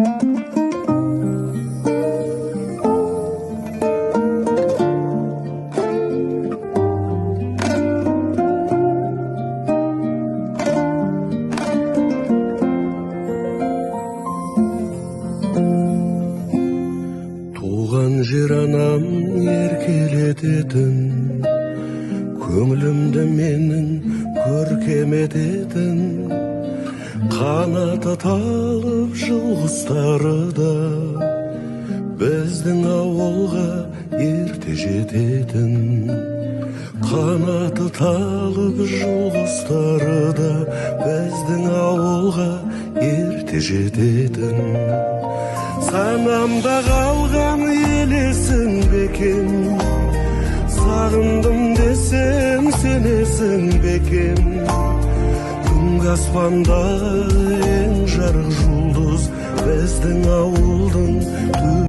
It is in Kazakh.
Туған жер анам еркелететін, көңілімді менің көркем ететін, қанаты талып жыл құстары да біздің ауылға ерте жететін. Қанаты талып жыл құстары да біздің ауылға ерте жететін. Санамда қалған елесің бекен, сағындым десем сенесің бекен. Түнгі аспандағы ең жарық жұлдыз біздің ауылдың